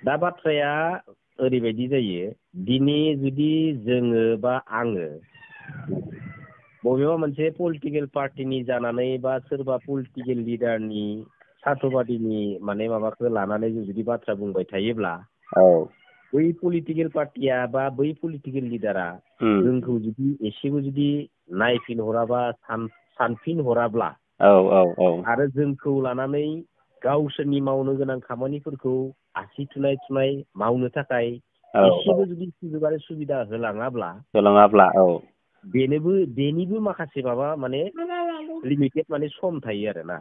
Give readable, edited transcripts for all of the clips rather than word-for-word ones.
दा बाथ्राया ओरैबायदि जायो दिनै जुदि जोङो बा आङो बबेबा मोनसे पलिटिकेल पार्टिनि जानानै बा सोरबा पलिटिकेल लिडारनि सार्थबादिनि माने माबाखौ लानानै जों जुदि बाथ्रा बुंबाय थायोब्ला बै पलिटिकेल पार्टिया बा बै पलिटिकेल लिडारा जोंखौ जुदि एसेबो जुदि नायफिनहराबा सानफिनहराब्ला आरो जोंखौ लानानै गावसोरनि मावनो गोनां खामानिफोरखौ आसि थुनाय थुनाय मावनो थाखाय एसेबो जुदि सुजुग आरो सुबिदा होलाङाब्ला बेनिबो माखासे माबा माने लिमिटेड माने सम थायो आरोना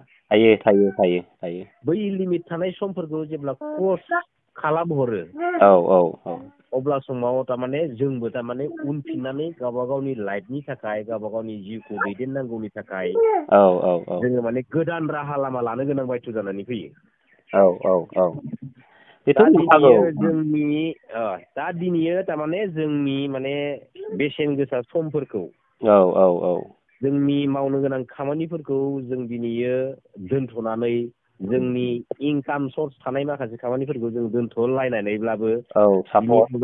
थायो बै लिमिट थानाय समफोरखौ जेब्ला क्रस खालामहरो अब्ला समाव थारमाने जोंबो थारमाने उनफिननानै गावबा गावनि लाइफनि थाखाय गावबा गावनि जिउखौ दैदेननांगौनि थाखाय जोङो माने गोदान राहा लामा लानो गोनां बायथ' जानानै फैयो। दा दिनैयो थारमाने जोंनि माने बेसेन गोसा समफोरखौ जोंनि मावनो गोनां खामानिफोरखौ जों दिनैयो दोनथ'नानै जोंनि इनकाम सर्स थानाय माखासे खामानिफोरखौ जों दोनथ'लायनानैब्लाबो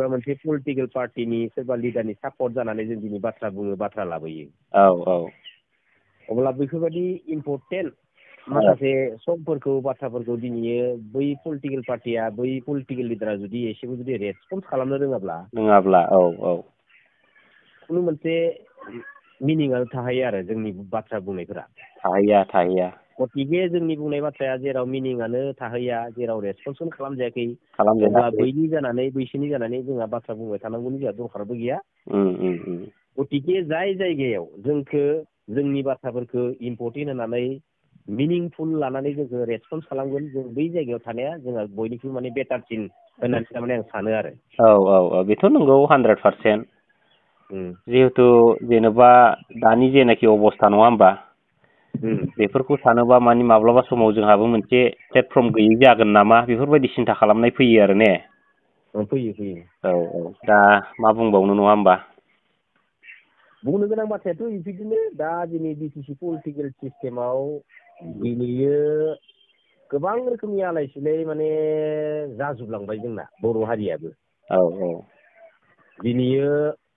मोनसे पलिटिकेल पार्टिनि सोरबा लिडारनि सापर्ट जानानै जों दिनै बाथ्रा बुङो बाथ्रा लाबोयो। अब्ला बेफोरबायदि इम्परटेन्ट माखासे समफोरखौ बाथ्राफोरखौ दिनैयो बै पलिटिकेल पार्टिया बै पलिटिकेल लिडारा जुदि एसेबो जुदि रेसपन्स खालामनो रोङाब्ला खुनु मोनसे मिनिंआनो थाहैया आरो जोंनि बाथ्रा बुंनायफोरा थाहैया गतिके जोंनि बुंनाय बाथ्राया जेराव मिनिंआनो थाहैया जेराव रेसपन्सखौनो खालामजायाखै अब्ला बैसोनि जानानै जोंहा बाथ्रा बुंबाय थानांगौनि जोंहा दरखारबो गैया। गतिके जाय जायगायाव जोंखौ जोंनि बाथ्राफोरखौ इम्परटेन्ट होनानै मिनिंफुल लानानै जोंखौ रेसपन्स खालामगोन जों बै जायगायाव थानाया जोंहा बयनिख्रुइ माने बेटारसिन होननानै थारमाने आं सानो आरो। बेथ' नंगौ 100%। जिहेथु जेनेबा दानि जेनाखि अबस्था नङा होमबा बेफोरखौ सानोबा मानि माब्लाबा समाव जोंहाबो मोनसे प्लेटफर्म गैयै जागोन नामा बेफोरबायदि सिन्था खालामनाय फैयो आरो ने। फैयो। दा मा बुंबावनो नङा होमबा। बुंनो गोनां बाथ्रायाथ' बिदिनो दा दिनै बिटिसि पलिटिकेल सिस्टेमाव दिनैयो गोबां रोखोमनि आलाय सिलाय माने जाजोबलांबाय जोंना बर' हारियाबो। दिनैयो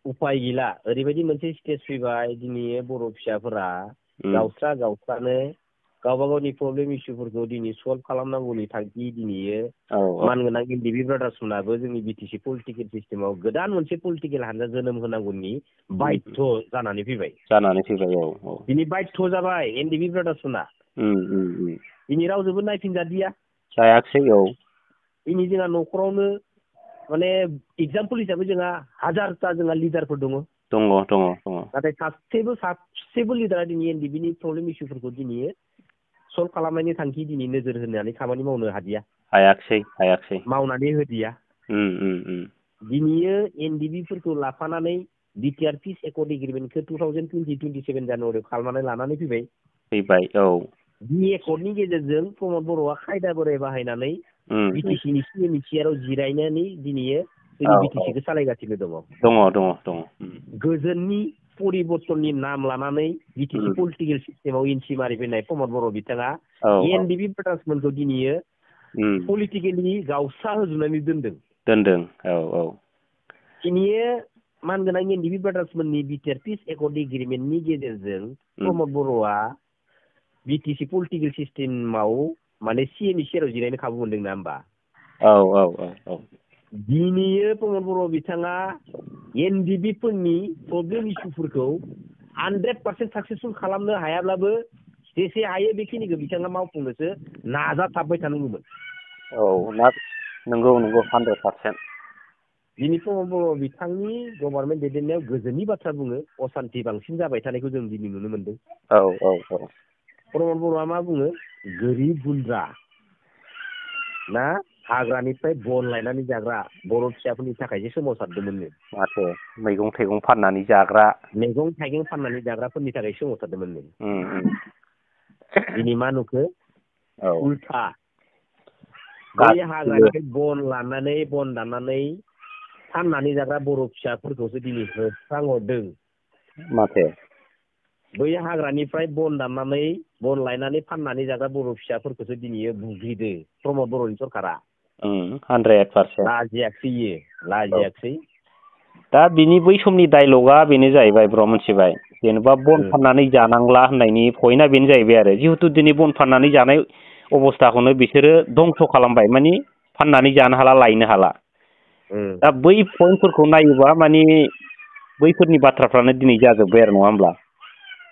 उफाय गैला ओरैबायदि मोनसे स्टेज फैबाय दिनै बर' फिसाफोरा गावस्रानो गावबा गावनि प्रब्लेम इसुफोरखौ दिनै सल्भ खालामनांगौनि थांखि दिनैयो मानगोनां एनडिएफबि ब्रादार्समोनाबो जोंनि बिटिसि पलिटिकेल सिस्टेमाव गोदान मोनसे पलिटिकेल हानजा जोनोम होनांगौनि बाध्य जानानै फैबाय। दिनै बाध्य जाबाय एनडिएफबि ब्रादार्समोना। दिनै रावजोंबो नायफिनजादिया। दिनै जोंहा न'खरावनो माने एगजामपोल हिसाबै जोंहा हाजारथा जोंहा लिडारफोर दङ। नाथाय सासेबो लिडारा दिनै एनडिएफबिनि प्रब्लेम इसुफोरखौ दिनै सल्भ खालामनायनि थांखि दिनै नोजोर होनानै खामानि मावनो हायाखै मावनानै होदिया। दिनैयो एनडिएफबिफोरखौ लाफानानै बिटिआर पिस एकर्ड एग्रिमेन्टखौ 2027 जानुवारियाव खालामनानै लानानै फैबाय। बि एकर्डनि गेजेरजों प्रमद बर'आ खायदा बोराय बाहायनानै बिटिसिनि सिएमनि चेयाराव जिरायनानै दिनैयो जोंनि बिटिसिखौ सालायगासिनो दङ। गोजोननि परिबर्तननि नाम लानानै बिटिसि पलिटिकेल सिस्टेमाव इन्ट्रि मारिफैनाय प्रमद बर' बिथाङा एनडिएफबि ब्रादार्समोनखौ दिनैयो पलिटिकेलि गावस्रा होजोबनानै दोनदों। दिनैयो मानगोनां एनडिएफबि ब्रादार्समोननि बिटिआर पिस एकर्ड एग्रिमेन्टनि गेजेरजों प्रमद बर'आ बिटिसि पलिटिकेल सिस्टेमाव माने सिएमनि चेयाराव जिरायनो खाबु मोनदों ना होमबा। दिनैयो प्रमद बर' बिथाङा एनडिएफबिफोरनि प्रब्लेम इसुफोरखौ 100% साक्सेसफुल खालामनो हायाब्लाबो जेसे हायो बेखिनिखौ बिथाङा मावफुंनोसो नाजाथाबबाय थानांगौमोन। नंगौ 100%। दिनै प्रमद बर' बिथांनि गभर्नमेन्ट दैदेननायाव गोजोननि बाथ्रा बुङो असान्ति बांसिन जाबाय थानायखौ जों दिनै नुनो मोनदों। प्रमद बर'आ मा बुङो गोरिब गुन्द्रा ना हाग्रानिफ्राय बन लायनानै जाग्रा बर' फिसाफोरनि थाखायसो सोमावसारदोंमोननो। माथो मैगं थाइगं फाननानै जाग्राफोरनि थाखाय सोमावसारदोंमोननो। दिनै मा नुखो उल्था बै हाग्रानिफ्राय बन दाननानै फाननानै जाग्रा बर' फिसाफोरखौसो दिनै होस्रांहरदों। बै हाग्रानिफ्राय बन लायनानै फाननानै जाग्रा बर' फिसाफोरखौसो दिनै बुग्लिदों प्रमद बर'नि सरकारा। 100% लाजियाखसै दा बिनि बै समनि डायलगा बेनो जाहैबाय ब्र मोनथिबाय जेनेबा बन फाननानै जानांला होननायनि पइन्टआ बेनो जाहैबाय आरो जिहेतु दिनै बन फाननानै जानाय अबस्थाखौनो बिसोरो दंस' खालामबाय माने फाननानै जानो हाला लायनो हाला दा बै पइन्टफोरखौ नायोबा माने बैफोरनि बाथ्राफ्रानो दिनै जाजोब्बाय आरो नङा होमब्ला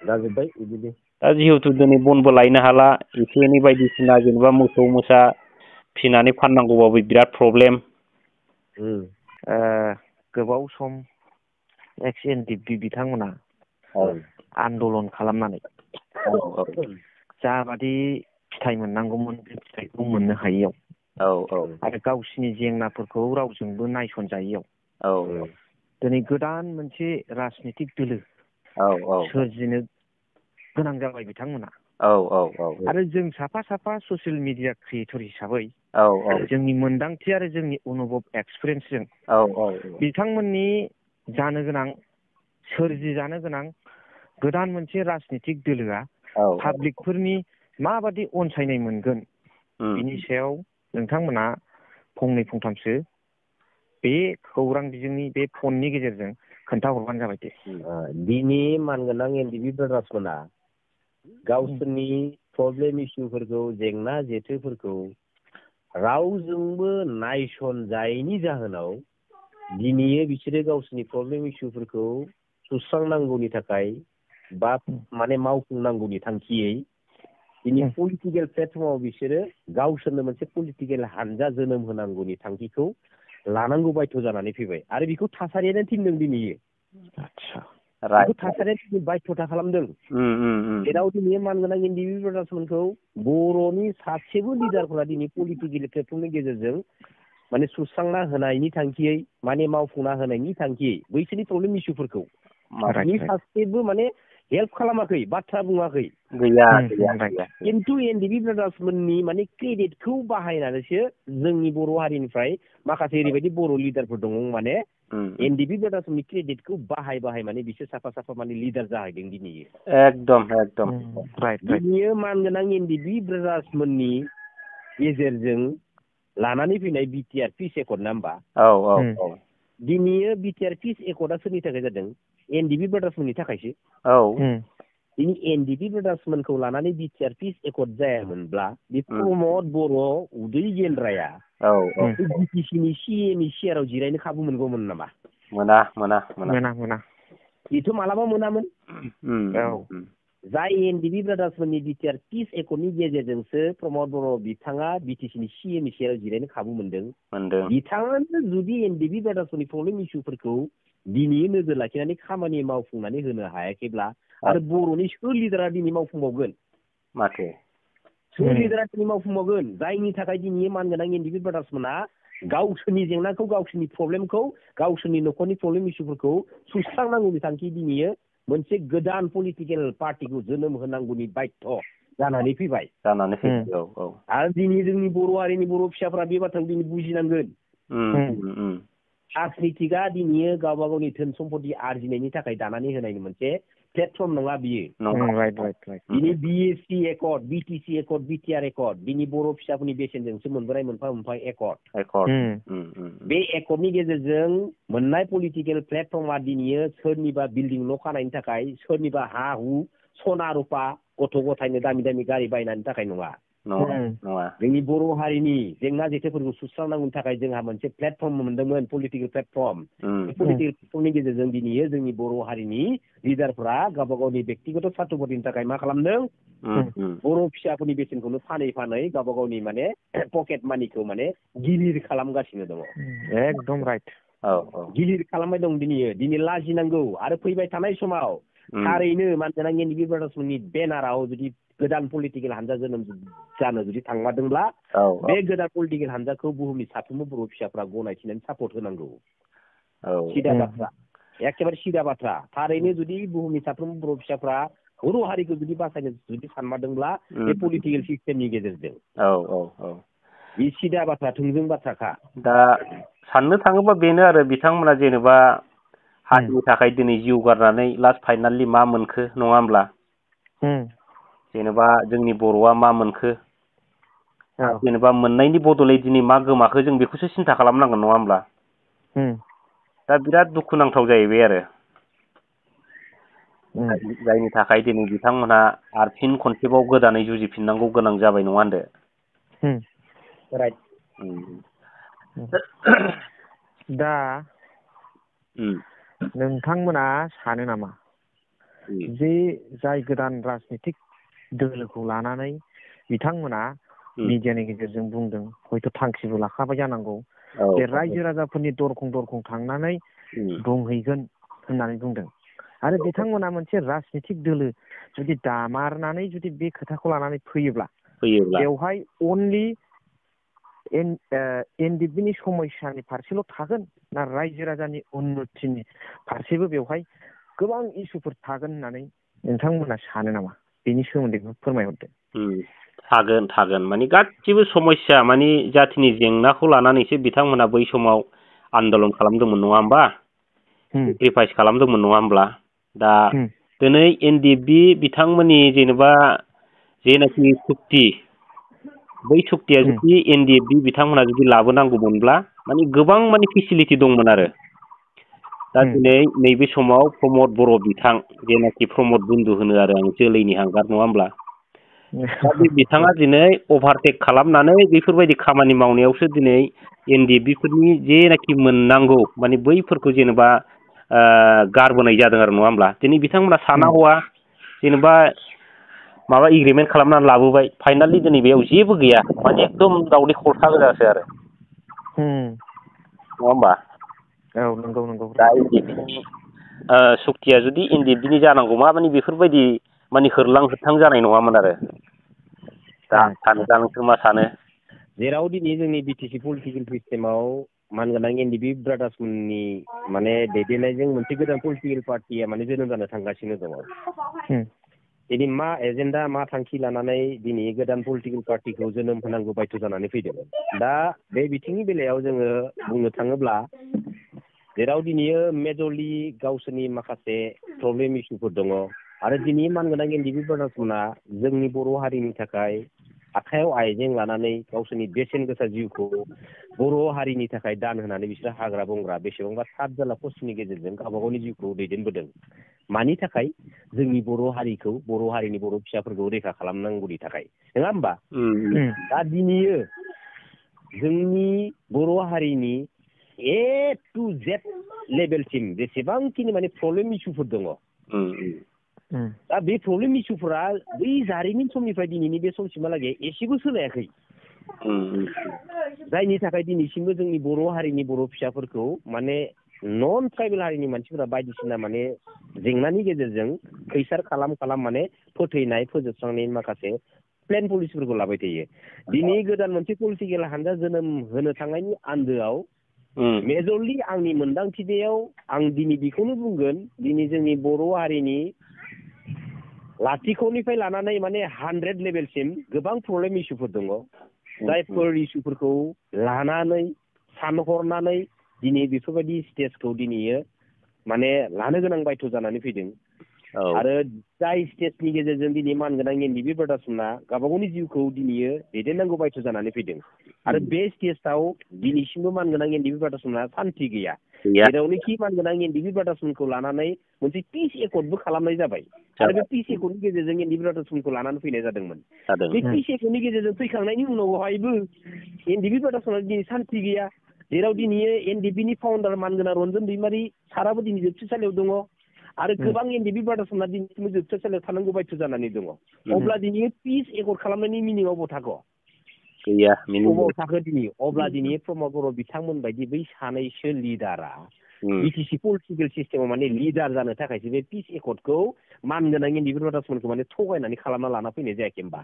जाजोब्बाय बिदिनो दा जिहेतु दिनै बनबो लायनो हाला एसे एनै बायदिसिना जेनेबा मोसौ मोसा फिनानै फाननांगौबाबो बिराद प्रब्लेम गोबाव सम एक्स एनडिएफबि बिथांमोना आन्दलन खालामनानै जाबादि फिथाइ मोननांगौमोन बे फिथाइखौ मोननो हायैयाव आरो गावसिनि जेंनाफोरखौ रावजोंबो नायसनजायैयाव दिनै गोदान मोनसे राजनितिक दोलो सोरजिनो गोनां जाबाय बिथांमोना आरो जों साफा साफा ससियेल मिडिया क्रिएटर हिसाबै जोंनि मोनदांथि आरो जोंनि अनुभब एक्सपिरियेन्सजों बिथांमोननि जानो गोनां सोरजि जानो गोनां गोदान मोनसे राजनितिक दोलोआ पाब्लिकफोरनि माबादि अनसायनाय मोनगोन बिनि सायाव नोंथांमोना फंनै फंथामसो बे खौरां बिजोंनि बे फननि गेजेरजों खोन्थाहरबानो जाबाय दे दिनै मानगोनां एनडिएफबि ब्रादार्समोना गावसोरनि प्रब्लेम इस्युफोरखौ जेंना जेथोफोरखौ रावजोंबो नायसनजायैनि जाहोनाव दिनै बिसोरो गावसोरनि प्रब्लेम इस्युफोरखौ सुस्रांनांगौनि थाखाय बा माने मावफुंनांगौनि थांखियै दिनै पलिटिकेल प्लेटफर्माव बिसोरो गावसोरनो मोनसे पलिटिकेल हानजा जोनोम होनांगौनि थांखिखौ लानांगौ बायथ' जानानै फैबाय आरो बेखौ थासारियानो थिनदों दिनै बेखौ थासारिया बायथ'था खालामदों जेराव दिनै मानगोनां एनडिएफबि ब्रादार्समोनखौ बर'नि सासेबो लिडारफोरा दिनै पलिटिकेल प्लेटफर्मनि गेजेरजों माने सुस्रांना होनायनि थांखियै माने मावफुंना होनायनि थांखियै बैसोरनि प्रब्लेम इस्युफोरखौ सासेबो माने हेल्प खालामाखै बाथ्रा बुङाखै खिन्थु एनडिएफबि ब्रादार्समोननि माने क्रेडिटखौ बाहायनानैसो जोंनि बर' हारिनिफ्राय माखासे ओरैबायदि बर' लिडारफोर दङ माने एनडिएफबि ब्रादार्समोननि क्रेडिटखौ बाहाय माने बिसोर साफा साफा माने लिडार जाहैदों दिनै एकदम दिनै मानगोनां एनडिएफबि ब्रादार्समोननि गेजेरजों लानानै फैनाय बिटिआर पिस एकर्ड ना होमबा दिनै बिटिआर पिस एकर्डआ सोरनि थाखाय जादों एनडिएफबि ब्रादार्समोननि थाखायसो दिनै एनडिएफबि ब्रादार्समोनखौ लानानै बिटिआर पिस एकर्ड जायामोनब्ला बे प्रमद बर' उदै गेन्द्राया बिटिसिनि सिएनि सियाराव जिरायनो खाबु मोनगौमोन नामा मोना बेथ' मालाबा मोनामोन जाय एनडिएफबि ब्रादार्समोननि बिटिआर पिस एकर्डनि गेजेरजोंसो प्रमद बर' बिथाङा बिटिसिनि सिएनि सियाराव जिरायनो खाबु मोनदों बिथाङानो जुदि एनडिएफबि ब्रादार्समोननि प्रब्लेम इस्युफोरखौ दिनै नोजोर लाखिनानै खामानि मावफुंनानै होनो हायाखैब्ला आरो बर'नि सोर लिडारा दिनै मावफुंबावगोन सोर लिडारा दिनै मावफुंबावगोन जायनि थाखाय दिनै मानगोनां एनडिएफबि ब्रादार्समोना गावसोरनि जेंनाखौ गावसोरनि प्रब्लेमखौ गावसोरनि न'खरनि प्रब्लेम इस्युफोरखौ सुस्रांनांगौनि थांखि दिनै मोनसे गोदान पलिटिकेल पार्टिखौ जोनोम होनांगौनि बाध्य जानानै फैबाय आरो दिनै जोंनि बर' हारिनि बर' फिसाफ्रा बे बाथ्राखौ दिनै बुजिनांगोन राजनितिकआ दिनै गावबा गावनि धोन सम्पति आरजिनायनि थाखाय दानानै होनायनि मोनसे प्लेटफर्म नङा बियो दिनै BSc accord BTC accord BTR accord दिनै बर' फिसाफोरनि बेसेनजोंसो मोनबोनाय मोनफा मोनफा एकर्ड बे एकर्डनि गेजेरजों मोननाय पलिटिकेल प्लेटफर्मा दिनै सोरनिबा बिल्डिं न' खानायनि थाखाय सोरनिबा हा हु सना रुपा गथ' गथायनो दामि दामि गारि बायनायनि थाखाय नङा जोंनि बर' हारिनि जेंना जेथोफोरखौ सुस्रांनांगौनि थाखाय जोंहा मोनसे प्लेटफर्म मोनदोंमोन पलिटिकेल प्लेटफर्म पलिटिकेल प्लेटफर्मनि गेजेरजों दिनै जोंनि बर' हारिनि लिडारफोरा गावबा गावनि बेक्तिगत स्वार्थफोरनि थाखाय मा खालामदों बर' फिसाफोरनि बेसेनखौनो फानै गावबा गावनि माने पकेट मानिखौ माने गिलिर खालामगासिनो दङ एकदम गिलिर खालामबाय दं दिनै लाजिनांगौ आरो फैबाय थानाय समाव थारैनो मानगोनां एनडिएफबि ब्रादार्समोननि बेनाराव जुदि गोदान पलिटिकेल हानजा जोनोम जानो जुदि थांमारदोंब्ला बे गोदान पलिटिकेल हानजाखौ बुहुमनि साफ्रोमबो बर' फिसाफ्रा गनायथिनानै सापर्ट होनांगौ सिदा बाथ्रा एखेबारे सिदा बाथ्रा थारैनो जुदि बुहुमनि साफ्रोमबो बर' फिसाफ्रा बर' हारिखौ जुदि बासायनो जुदि सानमारदोंब्ला बे पलिटिकेल सिस्टेमनि गेजेरजों बे सिदा बाथ्रा थोंजों बाथ्राखा दा साननो थाङोबा बेनो आरो बिथांमोना जेनेबा हारिनि थाखाय दिनै जिउ गारनानै लास्ट फाइनालि मा मोनखो नङा होमब्ला जेनेबा जोंनि बर'आ मा मोनखो जेनेबा मोननायनि बदलै दिनै मा गोमाखो जों बेखौसो सिन्था खालामनांगोन नङा होमब्ला? दा बिराद दुखुनांथाव जाहैबाय आरो जायनि थाखाय दिनै बिथांमोनहा आरो फिन खनसेबाव गोदानै जुजिफिननांगौ गोनां जाबाय नङा होनदो? दा नोंथांमोना सानो नामा जे जाय गोदान राजनितिक दोलोखौ लानानै बिथांमोना मिडियानि गेजेरजों बुंदों, हयथ' थांखिबो लाखाबाय जानांगौ, जे रायजो राजाफोरनि दरखं दरखं थांनानै बुंहैगोन होननानै बुंदों, आरो बिथांमोना मोनसे राजनितिक दोलो जुदि दामारनानै जुदि बे खोथाखौ लानानै फैयोब्ला बेवहाय अनलि एनडिएफबिनि समस्यानि फारसेल' थागोन ना रायजो राजानि उन्नतिनि फारसेबो बेवहाय गोबां इसुफोर थागोन होननानै नोंथांमोना सानो नामा? बेनि सोमोन्दैबो फोरमायहरदो। थागोन माने गासिबो समस्या माने जाथिनि जेंनाखौ लानानैसो बिथांमोना बै समाव आन्दलन खालामदोंमोन नङा होमबा? सेक्रिफाइस खालामदोंमोन नङा होमब्ला? दा दिनै एनडिएफबि बिथांमोननि जेनेबा जेनाखि सुक्ति, बै सुक्तिया जुदि एनडिएफबि बिथांमोना जुदि लाबोनांगौमोनब्ला माने गोबां माने फेसिलिटि दंमोन आरो। दा दिनै नैबे समाव प्रमद बर' बिथां, जेनाखि प्रमद बुन्दु होनो आरो आं जोलैनि हांगार नङा होमब्ला? दा बे बिथाङा दिनै अभारटेक खालामनानै बेफोरबायदि खामानि मावनायावसो दिनै एनडिएफबिफोरनि जेनाखि मोननांगौ माने बैफोरखौ जेनेबा गारबोनाय जादों आरो नङा होमब्ला? दिनै बिथांमोना साना हौवा जेनेबा माबा एग्रिमेन्ट खालामनानै लाबोबाय, फाइनालि दिनै बेयाव जेबो गैया, माने एकदम दावदै खलथा गोजासो आरो नङा होमबा? नंगौ। दा सुक्तिया जुदि एनडिएफबिनि जानांगौमा माने बेफोरबायदि माने होरलां होथां जानाय नङामोन आरो। दा नोंसोर मा सानो? जेराव दिनै जोंनि बिटिसि पलिटिकेल सिस्टेमाव मानगोनां एनडिएफबि ब्रादार्समोननि माने दैदेननायजों मोनसे गोदान पलिटिकेल पार्टिया माने जोनोम जानो थांगासिनो दङ। दिनै मा एजेन्डा, मा थांखि लानानै दिनै गोदान पलिटिकेल पार्टिखौ जोनोम होनांगौ बायथ' जानानै फैदों। दा बे बिथिंनि बेलायाव जोङो बुंनो थाङोब्ला जेराव दिनैयो मेजरलि गावसोरनि माखासे प्रब्लेम इस्युफोर दङ, आरो दिनै मानगोनां एनडिएफबि ब्रादार्समोना जोंनि बर' हारिनि थाखाय आखायाव आइजें लानानै गावसोरनि बेसेन गोसा जिउखौ बर' हारिनि थाखाय दान होनानै बिसोरो हाग्रा बंग्रा बेसेबांबा सात जारला खस्थ'नि गेजेरजों गावबा गावनि जिउखौ दैदेनबोदों। मानि थाखाय? जोंनि बर' हारिखौ, बर' हारिनि बर' फिसाफोरखौ रैखा खालामनांगौनि थाखाय, नङा होमबा? दा दिनैयो जोंनि बर' हारिनि ए टु जेड लेभेलसिम जेसेबांखिनि माने प्रब्लेम इस्युफोर दङ, दा बे प्रब्लेम इस्युफोरा बै जारिमिन समनिफ्राय दिनैनि बे समसिमहालागै एसेबो सोलायाखै। जायनि थाखाय दिनैसिमबो जोंनि बर' हारिनि बर' फिसाफोरखौ माने नन ट्राइबेल हारिनि मानसिफोरा बायदिसिना माने जेंनानि गेजेरजों खैसार खालाम माने फोथैनाय, फोजोबस्रांनायनि माखासे प्लेन पलिसिफोरखौ लाबाय थायो। दिनै गोदान मोनसे पलिटिकेल हानजा जोनोम होनो थांनायनि आन्दोआव मेजरलि आंनि मोनदांथियाव आं दिनै बेखौनो बुंगोन, दिनै जोंनि बर' हारिनि लाथिख'निफ्राय लानानै माने 100 लेभेलसिम गोबां प्रब्लेम इस्युफोर दङ। जायफोर इस्युफोरखौ लानानै सानहरनानै दिनै बेफोरबायदि स्टेजखौ दिनैयो माने लानो गोनां बायथ' जानानै फैदों। आरो जाय स्टेजनि गेजेरजों दिनै मानगोनां एनडिएफबि ब्रादार्समोना गावबा गावनि जिउखौ दिनैयो दैदेननांगौ बायथ' जानानै फैदों। आरो बे स्टेजआव दिनैसिमबो मानगोनां एनडिएफबि ब्रादार्समोना सान्थि गैया। जेरावनोखि मानगोनां एनडिएफबि ब्रादार्समोनखौ लानानै मोनसे पिस एकर्डबो खालामनाय जाबाय, आरो बे पिस एकर्डनि गेजेरजों एनडिएफबि ब्रादार्समोनखौ लानानै फैनाय जादोंमोन। बे पिस एकर्डनि गेजेरजों फैखांनायनि उनावहायबो एनडिएफबि ब्रादार्समोना दिनै सान्थि गैया। जेराव दिनै एनडिएफबिनि फाउन्डार मानगोनां रन्जन दैमारि साराबो दिनै जोबथेसालियाव दङ, आरो गोबां एनडिएफबि ब्रादार्समोना दिनैसिमबो जोबथेसालियाव थानांगौ बायथ' जानानै दङ। अब्ला दिनै पिस एकर्ड खालामनायनि मिनिंआ बबाव थाखो? गैया। बबाव थाखो दिनै? अब्ला दिनै प्रमद बर' बिथांमोन बायदि बै सानैसो लिडारा बिटिसि पलिटिकेल सिस्टेमाव माने लिडार जानो थाखायसो बे पिस एकर्डखौ मानगोनां एनडिएफबि ब्रादार्समोनखौ माने थगायनानै खालामना लाना फैनाय जायाखै होमबा?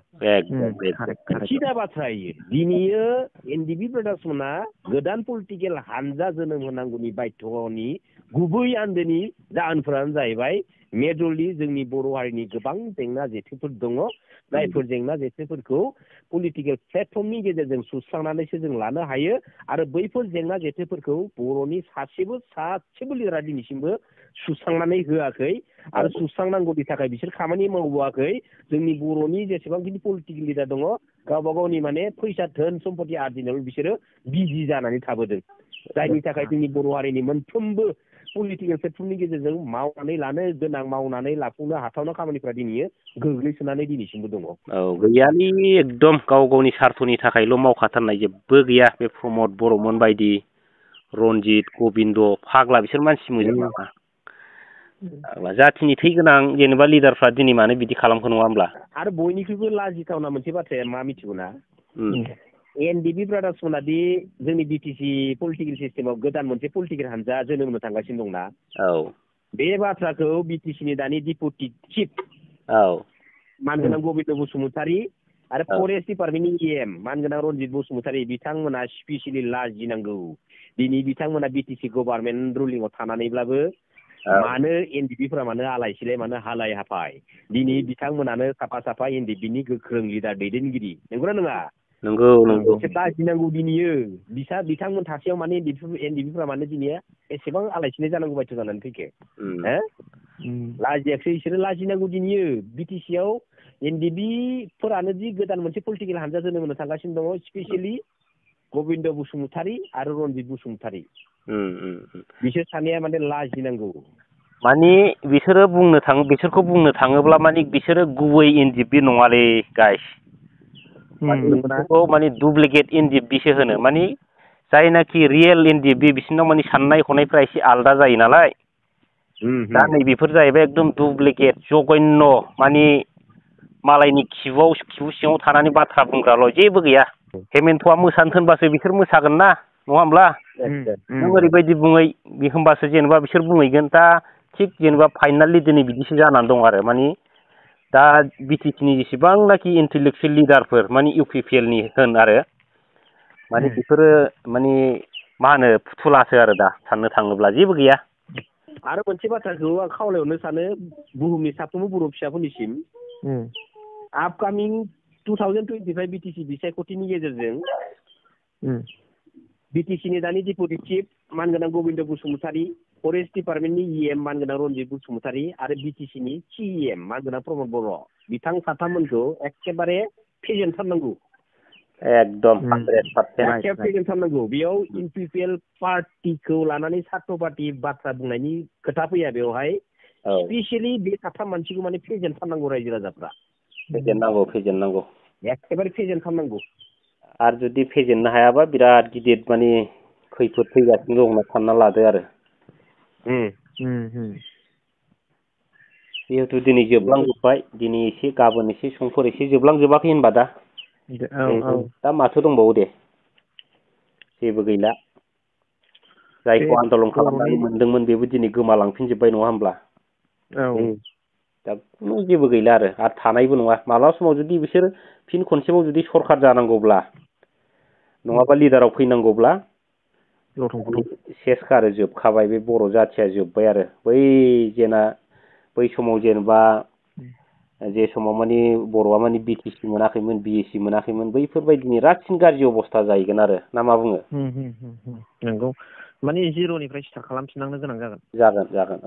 सिदा बाथ्रा इयो। दिनैयो एनडिएफबि ब्रादार्समोना गोदान पलिटिकेल हानजा जोनोम होनांगौनि बायथ'नि गुबै आन्दोनि जाहोनफोरानो जाहैबाय मेजरलि जोंनि बर' हारिनि गोबां जेंना जेथोफोर दङ, जायफोर जेंना जेथोफोरखौ पलिटिकेल प्लेटफर्मनि गेजेरजों सुस्रांनानैसो जों लानो हायो। आरो बैफोर जेंना जेथोफोरखौ बर'नि सासेबो लिडारा दिनैसिमबो सुस्रांनानै होआखै, आरो सुस्रांनांगौनि थाखाय बिसोर खामानि मावबोआखै। जोंनि बर'नि जेसेबांखिनि पलिटिकेल लिडार दङ गावबा गावनि माने फैसा धोन सम्पति आरजिनायाव बिसोरो बिजि जानानै थाबोदों जायनि थाखाय जोंनि बर' हारिनि मोनफ्रोमबो पलिटिकेल प्लेटफर्मनि गेजेरजों मावनानै लानो गोनां मावनानै लाफुंनो हाथावना खामानिफ्रा दिनै गोग्लैसोनानै दिनैसिमबो दङ। औ गैयालै एकदम गाव गावनि सार्थनि थाखायल' मावखाथारनाय जेबो गैया बे प्रमद बर'मोन बायदि रन्जित गबिन्द फाग्ला बिसोर मानसि मोजां नामा जाथिनि थै गोनां जेनेबा लिडारफ्रा दिनै मानो बिदि खालामखो नङा होमब्ला? आरो बयनिख्रुइबो लाजिथावना मोनसे बाथ्राया मा मिथिगौ ना? एनडिबि ब्रादार्समोना दि जोंनि बिटिसि पलिटिकेल सिस्टेमाव गोदान मोनसे पलिटिकेल हानजा जोनोम होनो थांगासिनो दंना बे बाथ्राखौ बिटिसिनि दानि डिपुटि चिफ मानगोनां गबिन्द बसुमतारी आरो फरेस्ट डिपार्टमेन्टनि EM मानगोनां रन्जित बसुमतारी बिथांमोना स्पेसियेलि लाजिनांगौ। दिनै बिथांमोना बिटिसि गभार्नमेन्ट रुलिंआव थानानैब्लाबो मानो एनडिबिफोरा मानो आलाय सिलाय मानो हालाय हाफाय दिनै बिथांमोनानो साफा साफा एनडिबिनि गोख्रों लिडार दैदेनगिरि नंगौना नङा? नंगौ नंगौ लाजिनांगौ दिनैयो बिथांमोन थासेयाव माने एनडिबिफोरा मानो दिनै एसेबां आलाय सिलाय जानांगौ बायथ' जानानै फैखो लाजियाखै बिसोरो लाजिनांगौ दिनैयो बिटिसिआव एनडिबिफोरानो जि गोदान मोनसे पलिटिकेल हानजा जोनोम होनो थांगासिनो दङ स्पेसियेलि गबिन्द बसुमतारी आरो रन्जित बसुमतारी बिसोर सानैया माने लाजिनांगौ। माने बिसोरखौ बुंनो थाङोब्ला माने बिसोरो गुबै एनडिबि नङालै गाइस माने डुप्लिकेट एनडिबिसो होनो माने जायनाखि रियेल एनडिबि बिसोरनाव माने साननाय हनायफ्रा एसे आलादा जायो नालाय दा नैबेफोर जाहैबाय एकदम डुप्लिकेट जघन्य माने मालायनि खिबु सिङाव थानानै बाथ्रा बुंग्राल' जेबो गैया। हेमेन्थआ मोसानो थोनबासो बिसोर मोसागोन ना नङा होमब्ला? नों ओरैबायदि बुङै होमबासो जेनेबा बिसोर बुंहैगोन दा थिग जेनेबा फाइनालि दिनै बिदिसो जानानै दं आरो माने दा बिटिसिनि जेसेबांनाखि इन्टेलेक्सुयेल लिडारफोर माने इउपिपिएलनि होन आरो माने बेफोरो माने मा होनो फुथुलासो आरो दा साननो थाङोब्ला जेबो गैया। आरो मोनसे बाथ्राखौ आं खावलायहरनो सानो बुहुमनि साफ्रोमबो बर' फिसाफोरनिसिम आपकामिं 2025 बिटिसि बिसायख'थिनि गेजेरजों बिटिसिनि दानि डिपुटि चिफ मानगोनां गबिन्द बसुमतारी फरेस्ट डिपार्टमेन्टनि EM मानगोनां रन्जित बसुमतारी आरो बिटिसिनि CEM मानगोनां प्रमद बर' बिथां साथाममोनखौ एखेबारे फेजेनथारनांगौ एकदम 100% फेजेनथारनांगौ। बेयाव इउपिपिएल पार्टिखौ लानानै सार्थ पार्टि बाथ्रा बुंनायनि खोथा फैया बेवहाय स्पेसियेलि बे साथाम मानसिखौ माने फेजेनथारनांगौ रायजो राजाफ्रा फेजेननांगौ एखेबारे फेजेनथारनांगौ। आरो जुदि फेजेननो हायाबा बिराद गिदिर माने खैफोद फैगासिनो दं होनना सानना लादो आरो जिहेथु दिनै जोबलांजोब्बाय दिनै एसे गाबोन एसे समफोर एसे जोबलांजोबाखै होनबा दा माथो दंबावो दे जेबो गैला जायखौ आन्दलन खालामनानै मोनदोंमोन बेबो दिनै गोमालांफिनजोब्बाय नङा होमब्ला? दा खुनु जेबो गैला आरो थानायबो नङा माब्लाबा समाव जुदि बिसोर फिन खनसेबाव जुदि सरखार जानांगौब्ला नङाबा लिडाराव फैनांगौब्ला सेसखा आरो जोबखाबाय बे बर' जाथिया जोब्बाय आरो बै समाव जेनेबा जे समाव माने बर'आ माने बिटिसि मोनाखैमोन बिएसि मोनाखैमोन बैफोरबायदिनि रासिन गाज्रि अबस्था जाहैगोन आरो ना मा बुङो? नंगौ माने जिर'निफ्राय स्टार्ट खालामफिननांनो गोनां जागोन। जागोन